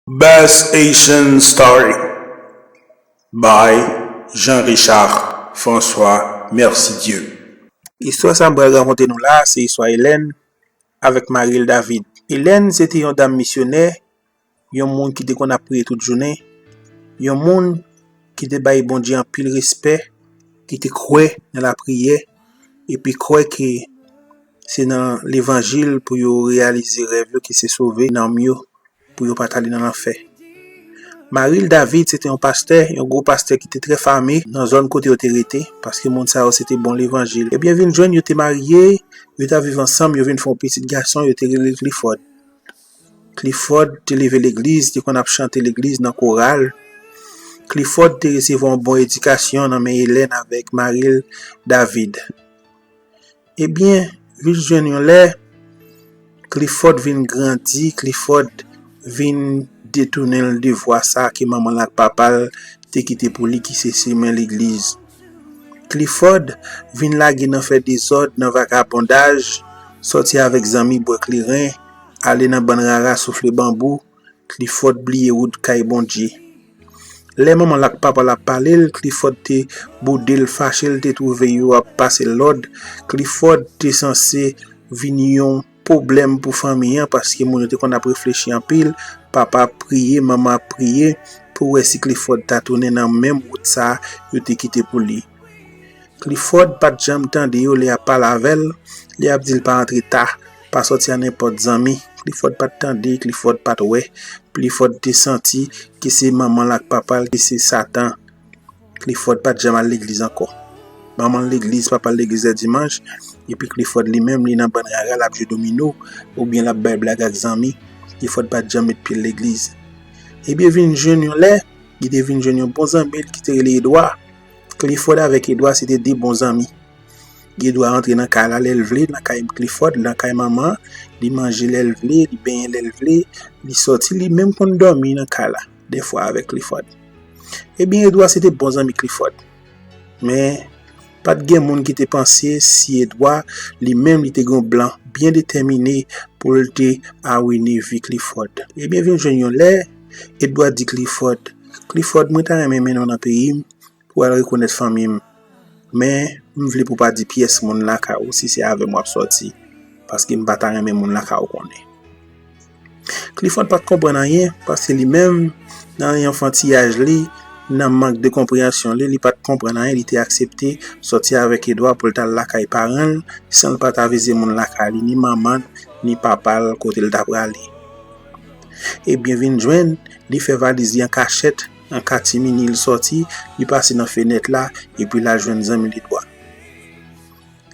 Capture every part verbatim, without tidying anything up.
Best Haitian Story by Jean Richard François Mercidieu. Istwa sa m pral rakonte nou la, se istwa Hélène avèk mari l David. Hélène se te yon dam misyonè, yon moun ki te konn ap priye tout jounen, yon moun ki te bay Bondye anpil respè, ki te kwè nan lapriyè, epi kwè ke se nan levanjil pou yo reyalize rèv yo, ki se sove nanm yo, pou yo pa t ale nan lanfè. Mari l David se te yon pastè, yon gwo pastè ki te trè fame nan zòn kote yo te rete, paske moun sa yo se te bon levanjil. Ebyen, vin jwenn yo te marye, yo t ap viv ansanm, yo vin fè yon pitit gason, yo te rele l Clifford. Clifford te leve legliz, te konn ap chante legliz nan koral. Clifford te resevwa yon bon edikasyon nan men Hélène avèk mari l David. Ebyen, vin jwenn yon lè, Clifford vin grandi, Clifford vin detounen l de vwa sa ke manman l ak papa l te kite pou li, ki se chemen legliz. Clifford vin lage nan fè dezòd, nan vakabondaj, sòti avèk zanmi bwè kleren, ale nan bann rara soufle banbou, Clifford bliye wout kay Bondye. Lè manman l ak papa l ap pale l, Clifford te boude l, fache l, te twouve yo ap pase lòd. Clifford te sanse vin yon pwoblèm pou fanmi an, paske moun yo te konn ap reflechi anpil. Papa ap priye, manman ap priye pou wè si Clifford ta tounen nan menm wout sa a yo te kite pou li. Clifford pa t janm tande yo lè y ap pale avè l, lè y ap di l pa antre ta, pa sòti a nenpòt zanmi. Clifford pa t tande, Clifford pa t wè. Clifford te santi ke se manman l ak papa l ki se Satan. Clifford pa t janm al legliz ankò. Manman l legliz, papa l legliz lè dimanch, epi Clifford li menm, li nan bann rara, l ap jwe domino, oubyen l ap bay blag ak zanmi. Clifford pa t janm met pye l legliz. Ebyen, vin jwenn yon lè, li te vin jwenn yon bon zanmi l ki te rele Edouard. Clifford avèk Edouard se te de bon zanmi. Edouard antre nan kay la lè l vle, nan kay Clifford, nan kay manman an, li manje lè l vle, li benyen lè l vle, li sòti, li menm konn dòmi nan kay la, dèfwa avèk Clifford. Ebyen, Edouard se te bon zanmi Clifford. Men, pa t gen moun ki te panse si Edouard, li menm, li te gen yon plan byen detèmine pou l te awine vi Clifford. Ebyen, vin jwenn yon lè, Edouard di Clifford, Clifford, mwen ta renmen mennen w nan peyi m pou w al rekonèt fanmi m. Men, m vle pou w pa di pyès moun lakay ou si se avè m w ap sòti, paske m pa ta renmen moun lakay ou konnen. Clifford pa t konprann anyen, paske li menm, nan enfantiyaj li, nan mank de konpreyansyon li, li pa t konprann anyen, li te aksepte sòti avèk Edouard pou l t al lakay paran l, san l pa t avize moun lakay li, ni manman l, ni papa l, kote l ta prale. Ebyen, vin jwenn, li fè valiz li an kachèt, an katimini, li sòti, li pase nan fenèt la, epi l al jwenn zanmi l Edouard.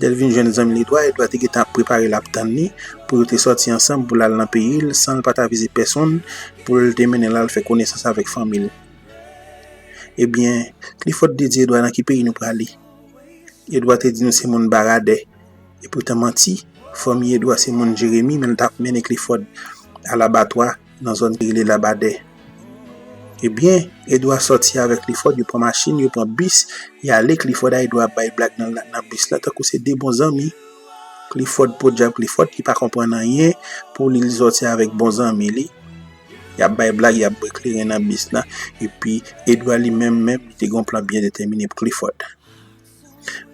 Lè l vin jwenn zanmi l Edouard, Edouard te gentan ap prepare l ap tann li, pou yo te sòti ansanm, pou l al nan peyi l, san l pa t avize pèsonn, pou l te mennen l al fè konesans avèk fanmi l. Ebyen, Clifford te di Edouard nan ki peyi nou prale. Edouard te di nou se moun Baradè. Epoutan manti, fanmi Edouard se moun Jeremi, men l t ap mennen Clifford al abatwa nan zòn ki rele Labadè. Ebyen, Edouard sòti avèk Clifford, yo pran machin, yo pran bis, y ale, Clifford a Edouard ap bay blag nan, nan bis la, tankou se de bon zanmi. Clifford, podyab Clifford, ki pa konprann anyen, pou li, li sòti avèk bon zanmi li. Y ap bay blag, y ap bwè kleren nan bis la. Epi, Edouard li menm, menm, li te gen yon plan byen detèmine pou Clifford.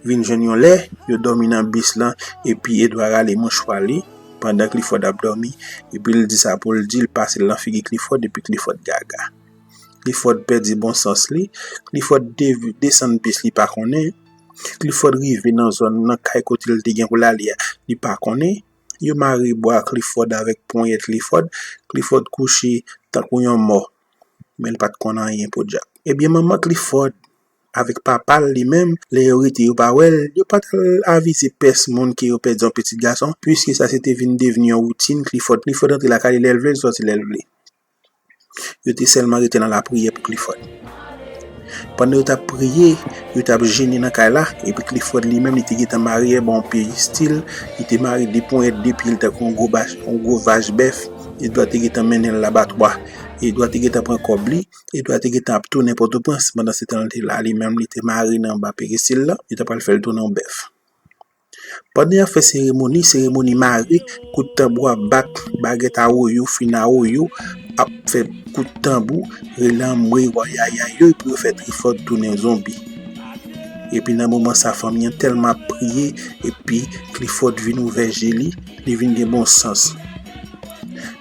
Vin jwenn yon lè, yo dòmi nan bis lan, epi Edouard rale mouchwa li, pandan Clifford ap dòmi, epi l di sa pou l di, l pase l nan figi Clifford, epi Clifford gaga. Clifford pèdi bon sans li, Clifford de-, desann bis li pa konnen, Clifford rive nan zòn, nan kay kote l te gen pou l ale a, li pa konnen. Yo mare bwa Clifford avèk ponyèt Clifford. Clifford kouche tankou yon mò. Men l pa t konn anyen, podyab. Ebyen, manman Clifford avèk papa l li menm, lè yo rete yo pa wè l, yo pa t al avize pès moun ke yo pèdi yon pitit gason, piske sa se te vin devni yon woutin Clifford. Clifford antre lakay li lè l vle, l sòti lè l vle. Yo te sèlman rete nan lapriyè pou Clifford. Pandan yo t ap priye, yo t ap jene nan kay la, epi Clifford li menm, li te gentan mare ba yon peristil, li te mare de ponyèt de pye l tankou yon gwo bach, yon gwo vach bèf. Edouard te gentan mennen l labatwa. Edouard te gentan pran kòb li, Edouard te gentan ap tounen Pòtoprens, pandan se tan l te la, li menm, li te mare nan anba peristil la, yo t ap al fè l tounen yon bèf. Pandan y ap fè seremoni, seremoni mare, kout tanbou ap bat, bagèt a woyo, fin a woyo, ap fè kout tanbou, rele anmwey wayayay yo pou yo fè Clifford tounen zonbi. Epi nan moman sa, fanmi an tèlman ap priye, epi Clifford vin ouvè je li, li vin gen bon sans.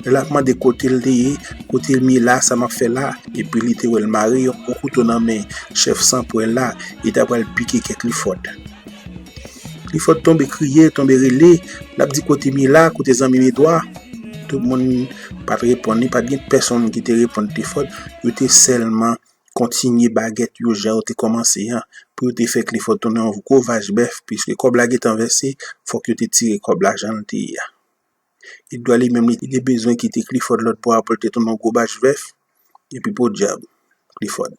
Lè l ap mande kote l te ye, kote m ye la, sa m ap fè la, epi li te wè l mare yon gwo kouto nan men chèf sanpwèl la, li ta pral pike kè Clifford. Clifford tonbe kriye, tonbe rele, l ap di kote m ye la, kote zanmi m Edwa. Tout moun pa t reponn li, pa t gen pèsonn ki te reponn Clifford, yo te sèlman kontinye bagèt yo jan yo te kòmanse an, pou yo te fè Clifford tounen yon gwo vach bèf, piske kòb la gentan vèse, fòk yo te tire kòb la jan l te ye a. Edwa li menm li te bezwen kite Clifford lòt bò a pou l te tounen yon gwo vach bèf, epi podyab, Clifford.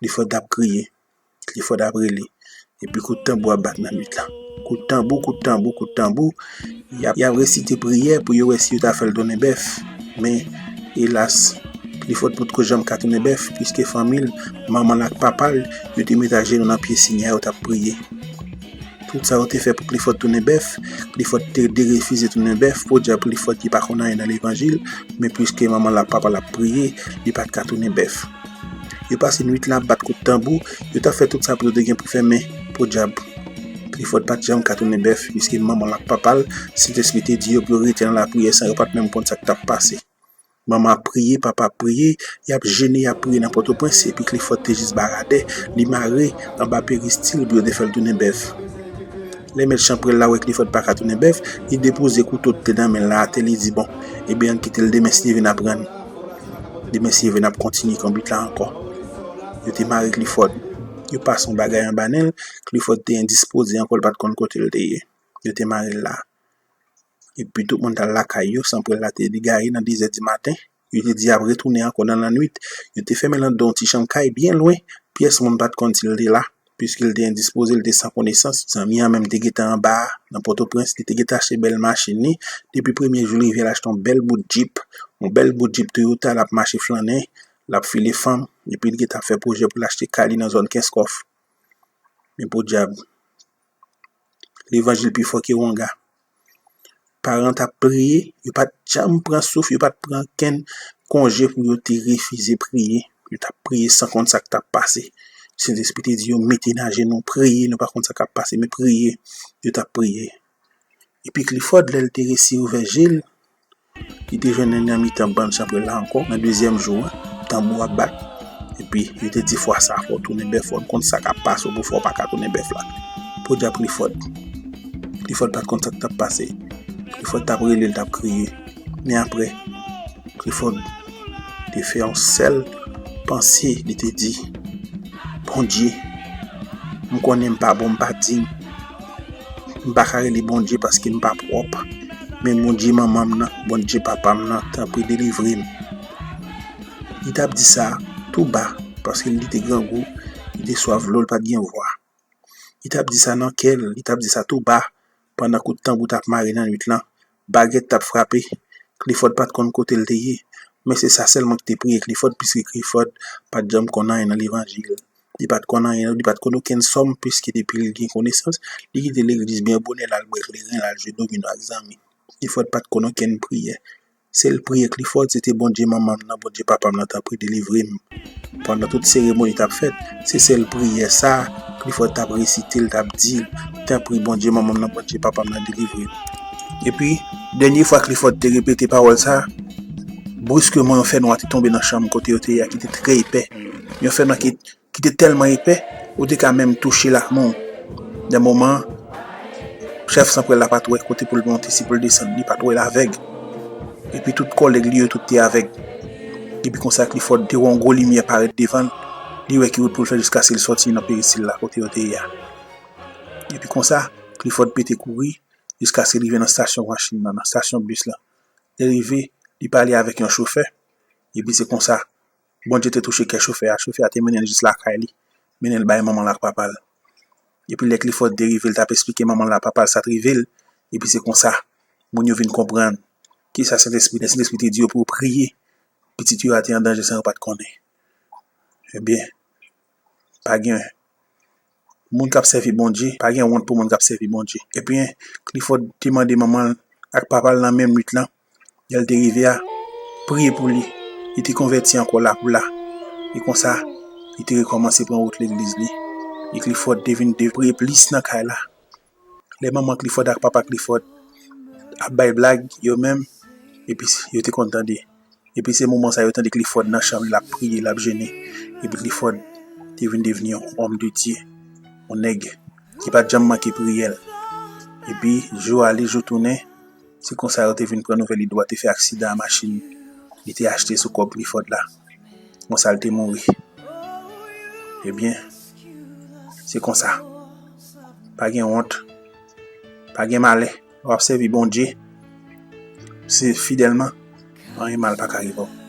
Clifford t ap kriye, Clifford ap rele, epi kout tanbou ap bat nan nwit la. Kout tanbou, kout tanbou, kout tanbou, y ap, y ap resite priyè pou yo wè si yo ta fè l tounen bèf. Men, elas, Clifford potko janm ka tounen bèf, piske fanmi l, manman l ak papa l, yo te met ajenou nan pye Senyè a, yo t ap priye. Tout sa yo te fè pou Clifford tounen bèf, Clifford te derefize tounen bèf, podyab Clifford ki pa konn anyen nan levanjil, men piske manman l ak papa l ap priye, li pa t ka tounen bèf. Yo pase nwit la ap bat kout tanbou, yo t ap fè tout sa pou yo te gen pou fè, men podyab, Clifford pa t janm ka tounen bèf, piske manman l ak papa l, Sentespri te di yo pou yo rete nan lapriyè san yo pa t menm konn sa k t ap pase. Manman ap priye, papa ap priye, y ap jene, y ap priye nan Pòtoprens, epi Clifford te jis baradè, li mare anba peristil pou yo te fè l tounen bèf. Lè mèt chanpwèl la wè Clifford pa ka tounen bèf, li depoze kouto ki te nan men l la atè, li di, bon, ebyen, ann kite l, demen si Dye vle n aprann. Demen si Dye vle n ap kontinye konbit la ankò. Yo te mare Clifford, yo pase yon bagay anba nen l, Clifford te endispoze ankò, l pa t konn kote l te ye. Yo te mare l la. Epi tout moun t al lakay yo, sanpwèl la te egare nan de zè di maten. Yo te di y ap retounen ankò nan lannwit. Yo te fèmen l anndan yon ti chanm kay byen lwen, pyès moun pa t konn si l te la, piske l te endispoze, l te san konesans. Zanmi an menm te gentan anba a, nan Pòtoprens, li te gentan achte bèl machin li. Depi premye jou li rive, l achte yon bèl bout jip, yon bèl bout jip Toyota, l ap mache flannen, l ap file fanm, epi li gentan ap fè pwojè pou l achte kay li nan zòn Kenskòf. Men podyab, levanjil pi fò ke wanga. Paran t ap priye, yo pa t janm pran souf, yo pa t pran kenn konje pou yo te refize priye. Yo t ap priye san konn sa k t ap pase. Sentespri te di yo, mete n ajenou, priye, nou pa konn sa k ap pase, men priye. Yo t ap priye. Epi Clifford, lè l te resi ouvè je l, li te jwenn li nan mitan bann chanpwèl la ankò, nan dezyèm jou an, tanbou ap bat. Epi, yo te di, fwa sa, fò w tounen bèf, fò n konn sa k ap pase w pou fè w pa ka tounen bèf la. Podyab Clifford. Clifford pa t konn sa k t ap pase. Clifford t ap rele, l t ap kriye. Men apre, Clifford te fè yon sèl panse, li te di, Bondye, m konnen m pa bon, m pa diy. M pa ka rele Bondye paske m pa pwòp. Men Bondye manman m nan, Bondye papa m nan, tanpri delivre m. Li t ap di sa tou ba, paske li te grangou, li te swaf dlo, li pa t gen vwa. Li t ap di sa nan kè l, li t ap di sa tou ba, pandan kout tanbou t ap mare nan nwit lan, bagèt t ap frape. Clifford pa t konn kote l te ye, men se sa sèlman ki te priye Clifford, piske Clifford pa t janm konn anyen nan levanjil. Li pa t konn anyen, li pa t konn okenn sòm, piske depi l gen konesans, li kite legliz byen bonè, l al bwè kleren, l al jwe domino ak zanmi. Clifford pa t konn okenn priyè. Sèl priyè Clifford, se te Bondye manman m nan, Bondye papa m nan, tanpri delivre m. Pandan tout seremoni t ap fèt, se sèl priyè sa Clifford t ap resite, l t ap di, tanpri Bondye manman m nan, Bondye papa m nan, delivre m. Epi, dènye fwa Clifford te repete pawòl sa, briskman yon fènwa te tonbe nan chanm kote yo te ye a ki te trè epè. Yon fènwa ki ki te tèlman epè, ou te ka menm touche lakmen w. Nan moman an, chèf sanpwèl la pa t wè kote pou l monte, si pou l desann, li pa t wè, l avèg. Epi tout kòlèg li yo, tout te avèg. Epi konsa, Clifford te wè yon gwo limyè parèt devan l. Li wè ki wout pou l fè jiskaske l sòti nan peristil la kote yo te ye a. Epi konsa, Clifford pete kouri jiskaske l rive nan estasyon machin nan, nan estasyon bis la. Lè l rive, li pale avèk yon chofè. Epi se konsa, Bondye te touche kè chofè a. Chofè a te mennen l jis lakay li, mennen l bay manman l ak papa l. Epi lè Clifford te rive, l t ap esplike manman l ak papa l sa t rive l. Epi se konsa, moun yo vin konprann kisa Sentespri, lè Sentespri te di yo pou yo priye, pitit yo a te an danje san yo pa t konnen. Ebyen, pa gen moun k ap sèvi Bondye, pa gen wont pou moun k ap sèvi Bondye. Ebyen, Clifford te mande manman l ak papa l nan menm nwit lan, lè l te rive a, priye pou li. Li te konvèti ankò la pou la. E konsa, li te rekòmanse pran wout legliz li. E Clifford te vin depriye plis nan kay la. Lè manman Clifford ak papa Clifford ap bay blag, yo menm, epi yo te konn tande. Epi se moman sa yo tande Clifford nan chanm li, l ap priye, l ap jene. Epi Clifford te vin devni yon òm de Dye, yon nèg ki pa t janm manke priyè l. Epi jou ale, jou tounen, se konsa yo te vin pran nouvèl li dwa te fè aksidan a machin li te achte sou kòb Clifford la. Konsa l te mouri. Ebyen, se konsa. Pa gen wont, pa gen malè. W ap sèvi Bondye, se fidèlman, anyen mal pa ka rive w.